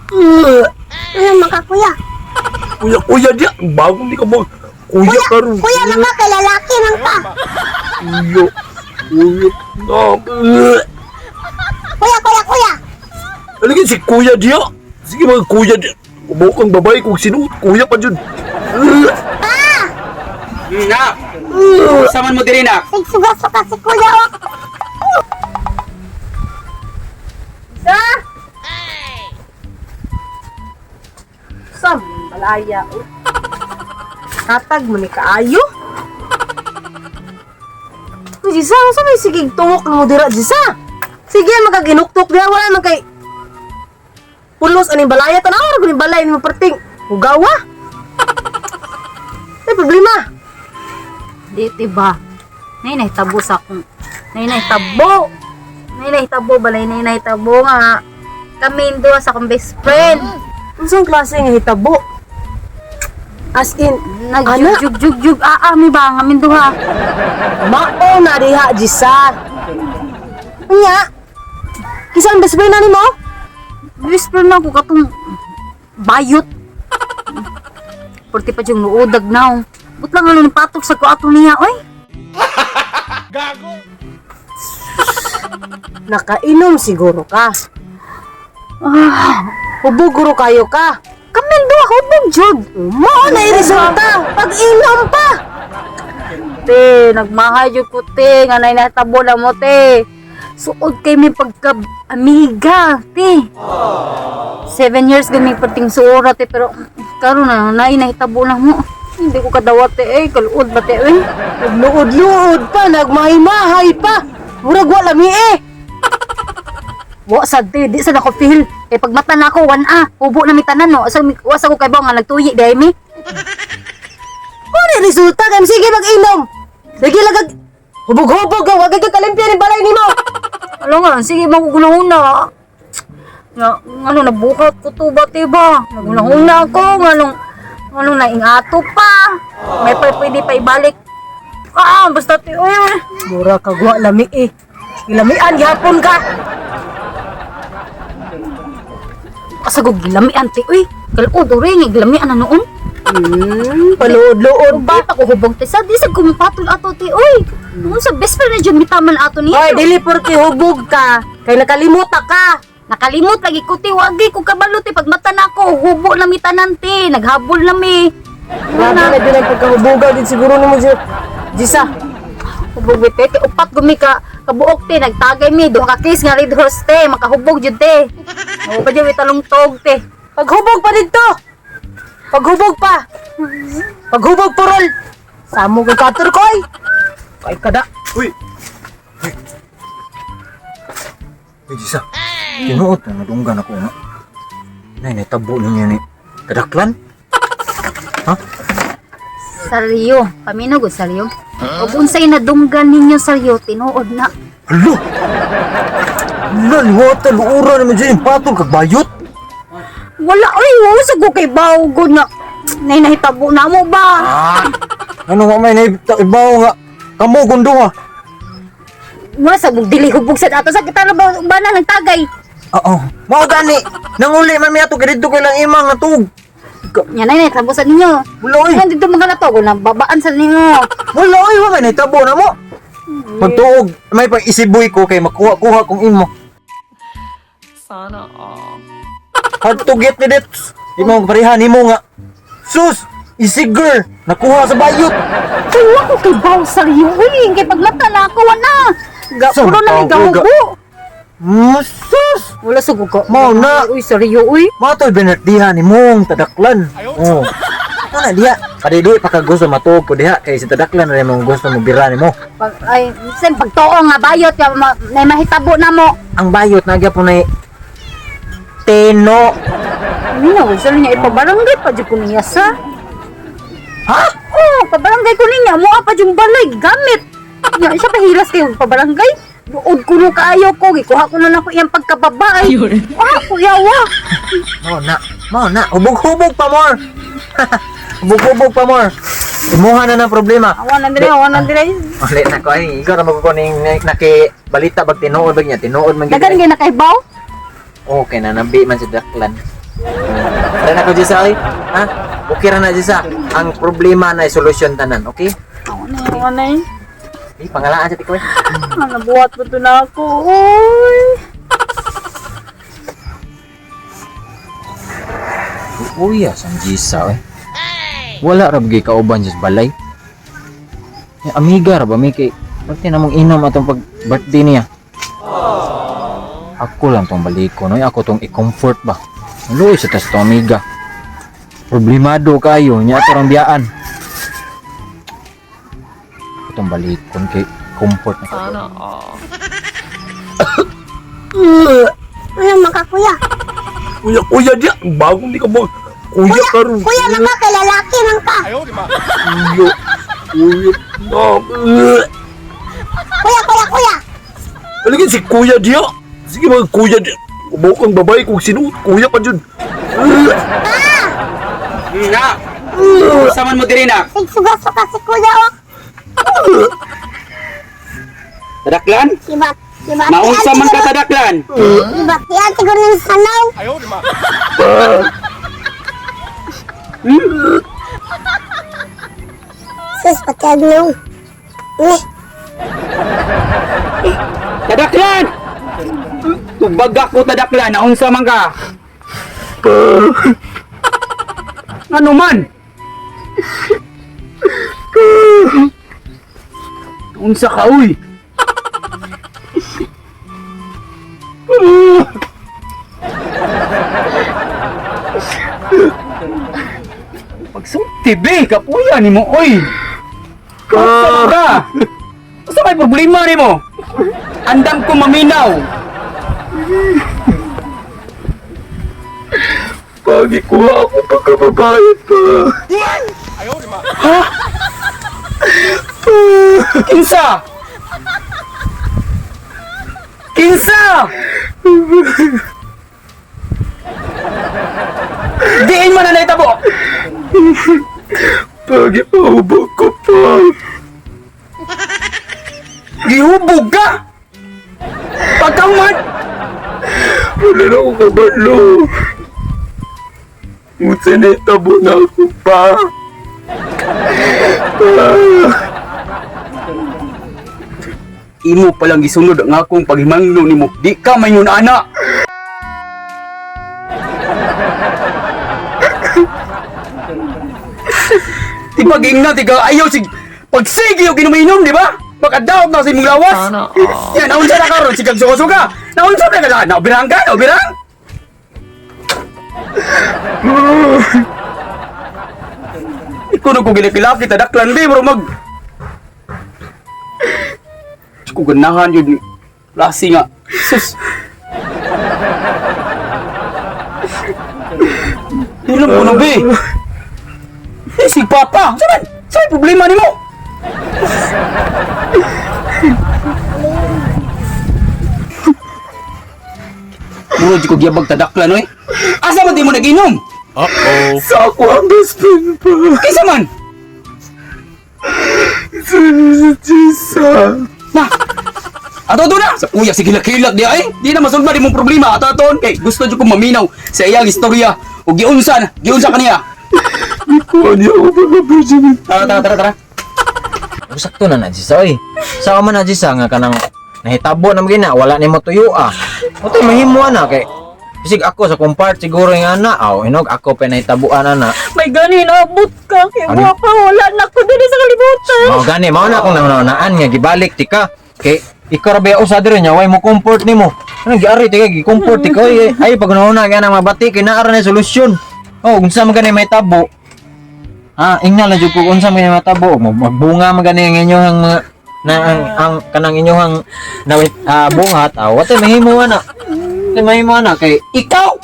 Ano man ka, kuya? Kuya, kuya diya. Bagong di ka mo. Kuya karon. Kuya man ka, kay lalaki man ka. Kuya. Kuya. Na. Kuya, kuya, kuya. Alagin si kuya diya. Sige mga kuya diya. Bukang babae kung sinuot. Kuya pa dyan. Nak! Saman mo diri, nak? Sigsuga-suka si kuya, oh. Sa? Sam, balaya. Oh. Katag mo ni kaayo. Uy, Jisa, unsa may sigig tuwok mo dira, Jisa? Sige, magaginuktok diha wala man kay pulos aning balaya tanaw ra gud balay nimo perting hugawa. May problema. Di, diba? Nay, nahitabo sa akong... Nay, nahitabo! Nay, nahitabo, balay, nay, nahitabo nga. Kami duha sa akong best friend. Unsang klase nga hitabo? As in, ana, Nagjug-jug-jug, mi ba, ngamin duha. mao na diha, Jisa. Unya, kisa ang best friend na nimo? Best friend na ako katong bayot. Purti pa diyang nuudag na. But lang ano patok sa ko ato niya, oy. Nakainom siguro ka. Ah, hubog guro kayo ka. Kamin duha, hubog jud. Mao na resulta. Pag-inom pa. Te, nagmahay jud ko te, nga nay natabo na mo te. Suod kay mi pagka amiga te. 7 years gami perting suora te, pero karon na nay nahitabo na mo. Hindi ko kadawat te, eh, kaluod ba te eh. Nagluod-luod pa, nagmahay-mahay pa. Murag wala mi eh. Wa sad te, di sad ako feel. Eh pag mata na ako, 1A, hubo na mi tanan no. Asa wa sa ko kay nga nagtuyi diay mi. Mao na resulta kay sige mag-inom. Sige lagag hubog-hubog ka, wag ka kalimpya ni balay nimo. Alo nga, sige magugunahuna. Nga, ano, nabukat ko to ba, te ba? Nagunahuna ako, nga nung, ano, naingato pa. May pa, pwede pa ibalik. Ah, basta te, uy. Mura ka wa lami eh. Ilamian gihapon ka. Kasagog, lamian te, uy. Kaluod, uri, nga, lamian na noon. Paluod-luod Pa, pa. pa ko hubog te, sa, di sa gumapatol ato te, uy. Noon sa best friend na dyan, mitaman ato niya. Hoy, dili porke hubog ka, kay nakalimuta ka. Nakalimot lagi ko te, wagi ko kabalo te, pag mata na ako, hubo na mi tanan te, naghabol na mi. Grabe na din ang pagkahubugaw din siguro nimo Jisa. Hubog mi te, kay upat gumi ka kabuok te, nagtagay mi duha ka case nga red horse te, makahubog jud te. Oo pa jud mi talong tog te. Paghubog pa dito. Paghubog pa. Paghubog purol. Samo kay katur koy. Kay kada. Uy. Uy, Jisa. Tinuod na nadunggan ako nga. Nay, naitabo ninyo ni Kadaklan? Ha? Saryo, paminaw gud saryo. Ug unsay nadunggan ninyo saryo, tinuod na. Hala! Hala, liwata, luura naman dyan yung patol kag bayot. Wala oy, wala sa ko kay bawgod na. Nay nahitabo na mo ba? Ah! Ano nga may naibaw nga? Kamu gundo ha? Wala sa mong dili hubog sa ato sa kita na ba, ba na nagtagay. Oo. Mao gani! Nanguli man mi ato kay didto kay lang imang natug. Nya nay nahitabo sa ninyo. Wala oy. Ay, dito mga nato, na babaan sa ninyo. Wala oy, wa may naitabo na mo. Pagtuog, may pang isiboy ko kay makuha-kuha kong imo. Sana all. Hard to get ni Dits. Imo pareha nimo nga. Sus, isiger nakuha sa bayot. Wala ko kay baw sa iyo, uy. Kay pagmata na ako, wala. Ga, Sa puro na may tao, ga- gahubo. Sus! Wala sa gugo. Mao na. Uy, saryo, uy. Matoy binertihan ni mong tadaklan. Oh. Ito na diha. Kadili pa ka gusto matuog ko diha kay si tadaklan na mong gusto mo bira nimo. Pag, ay, sen, pagtuo nga bayot, ya, ma, na mahitabo na mo. Ang bayot na gyapon nay teno. Ano na, sa niya, ipabarangay pa dyan ko niya sa. Ha? Oo, pabarangay ko niya. Mua pa dyan balay, gamit. Ya, siya pahilas kayo, pabarangay. Luod ko no kaayo ko, gikuha ko na nako iyang pagkababae. Ah, kuyawa. Mao na. Mao na. Hubog-hubog pa more. Hubog-hubog pa more. Imuha na ng problema. Awa na dire, awa na dire. Ulit na ko ay ikaw ra magkukuha ning naki balita bag tinuod bag niya tinuod man Dagan gyud nakaibaw. Okay na nabi man si Daklan. Tara na ko, Jisa, oy. Ha? Okay ra na, Jisa. Ang problema na solusyon tanan, okay? Ako na yung anay. Eh, pangalaan sa tikoy. Ah, nabuhat mo to na ako. Uy. Uya, sang Jisa, oy. Wala ra bagay kauban sa balay. Eh, amiga ra ba mi kay pati namong inom atong pag birthday niya. Ako lang tong balikon, oy. Ako tong i-comfort ba. Luoy sa tas tong amiga. Problemado kayo, nya ato rang biyaan. Ako tong balikon kay comfort na. Sana all. Ano man ka, kuya? Kuya, kuya diya. Bagong di ka mo. Kuya karon. Kuya man ka, kay lalaki man ka. Kuya. Kuya. Na. Kuya, kuya, kuya. Alagin si kuya diya. Sige mga kuya diya. Bukang babae kung sinuot. Kuya pa dyan. Na. Unsa man mo diri, nak? Sigsuga-suga si kuya, oh. Tadaklan? Iba, iba. Naunsa man ka, tadaklan? Ibatian siguro ng sanaw. Sus, patiag nung. Eh, Tadaklan! Tubag ako, tadaklan, naunsa man ka? Ano man? Unsa ka, uy? Pagsulti, be, kapuya ni mo, uy! Unsa man ka? Unsa may problema ni mo? Andam ko maminaw. Pagikuha ako pagkababae pa. Kinsa? Kinsa? Diin man na naitabo. Pagipahubog ko pa. Gihubog ka. Pagkahuman, Wala na akong kabalo. Ngunit na ako pa. imo palang gisunod ang akong paghimangno nimo. Di ka mayon ana. Di magingna, di ka ayaw sig pagsige og inom-inom, di ba? Makadaog na sa imong lawas. Sana all. Yan, naunsa na karon sikag suka-suka. Naunsa na ka naubirang ka, naubirang. Ikaw na ko ginakilaki, tadaklan di, bro, mag... Diyos ko ganahan yun. Klase nga. Sus. Ilang ko na, be. Eh, si Papa. Saan? Saan problema ni mo? Muro di ko giyabag tadaklan, oy. Asa man di mo nag-inom? Sa ako ang best friend pa. Kinsa man? Si Jisa. Na! Ato ato na! Sa kuya, sige kilak di ay. Di na masulba di mong problema. Ato aton kay gusto jud ko maminaw sa iyang istorya o giunsa na, giunsa kaniya. Ikuha niya ako pagka-virgin. Tara tara tara tara. Sakto na na Jisa oy. Sa man na Jisa nga kanang nahitabo na magina wala nimo tuyo ah. Utoy mahimo na kay bisig ako sa kong part siguro nga ana aw inog ako pa nahitabuan ana. May ganin, abot ka. Kaya Ano? wala pa, wala na ako dali sa kalibutan. Mao gani mao na akong naunaan nga gibalik ti ka kay ikaw ra ba usa diri nya way mo comfort nimo. Ano giari ti ka gi-comfort ti ka oy ay pag nauna nga nang mabati kay naa ra na solusyon. Oh unsa man gani mahitabo? Ah, ingna lang jud ko unsa man gani mahitabo. Magbunga man gani ang inyong mga na ang kanang inyong na bungat ah watay mahimo ana. Watay mahimo ana kay Ikaw!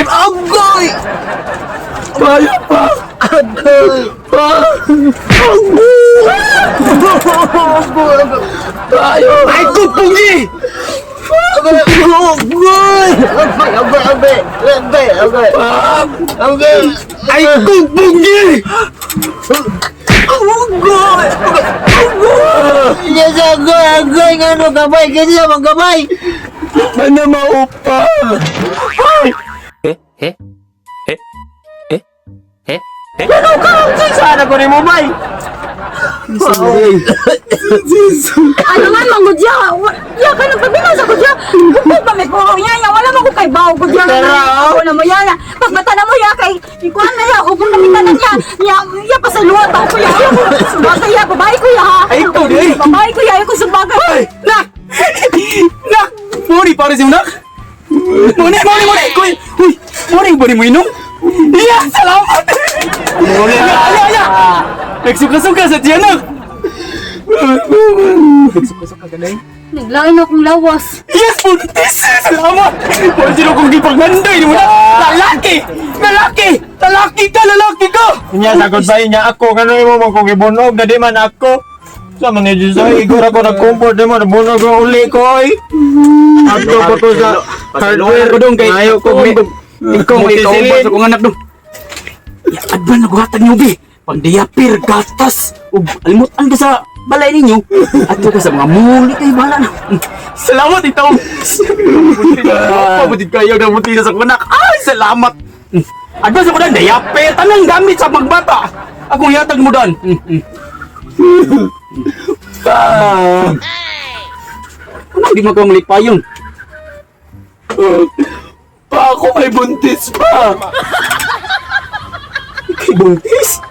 Agoy! Kaya pa! Agoy! Pa! Tayo! Ay ko pugi! Agoy! Agoy! Agoy! Agoy! Agoy! Agoy! Agoy! Ay ko pugi! Agoy! Agoy! Yes, agoy! Agoy! Ngano gamay? Kaya siya gamay! Mana maupa. Sana ko nimo bay. Ano man manggod ya? Ya ka nagpabinaw sa gudya. Bukod pa may ko ya ya wala man ko kay bawo gudya. Ako na mo ya ya. Pagbata na mo ya kay ikuan na ya ubon kami tanan ya. Ya ya pasaluan ta ko ya. Sumbagay ya babae ko ya ha. Ay, ikaw di, ay. Babae ko ya ako sumbagay. Nak! Nak! Mori para si nak. Mori, mori, mori. Kuy, uy, mori ba ni mo inom? Iya, salamat. Mori. Ya, ya, ya. Nagsuka-suka sa tiyan, nak. Nagsuka-suka ganay. Naglain akong lawas. Yes, buntis! Salamat! Wala sino kong gipagmanday mo na! Lalaki! Lalaki! Lalaki ka! Lalaki ka! Nya sagot ba niya ako kano imo man kong gibunog na di man ako. Sa man ni Diyos ay igor ako nag-comfort nimo nabunog ko uli ko oy. Ato pa ko sa hardware ko dong kay Ayaw ko mi. Ikaw may kauban sa kong anak dong. Ya, advan na guhatag niyo bi. Pangdiyapir, gatas, ug alimutan ka sa balay ninyo. Ato ka sa mga muli kay bahala na. Salamat itaw. Pabuti kayo na buti na sa kong anak. Ay, salamat. Advan sa kudan, diyapir, tanang gamit sa magbata. Akong yatag mo dan. Pa. Ano di mo ka payon? Pa ako may buntis pa. Kay buntis.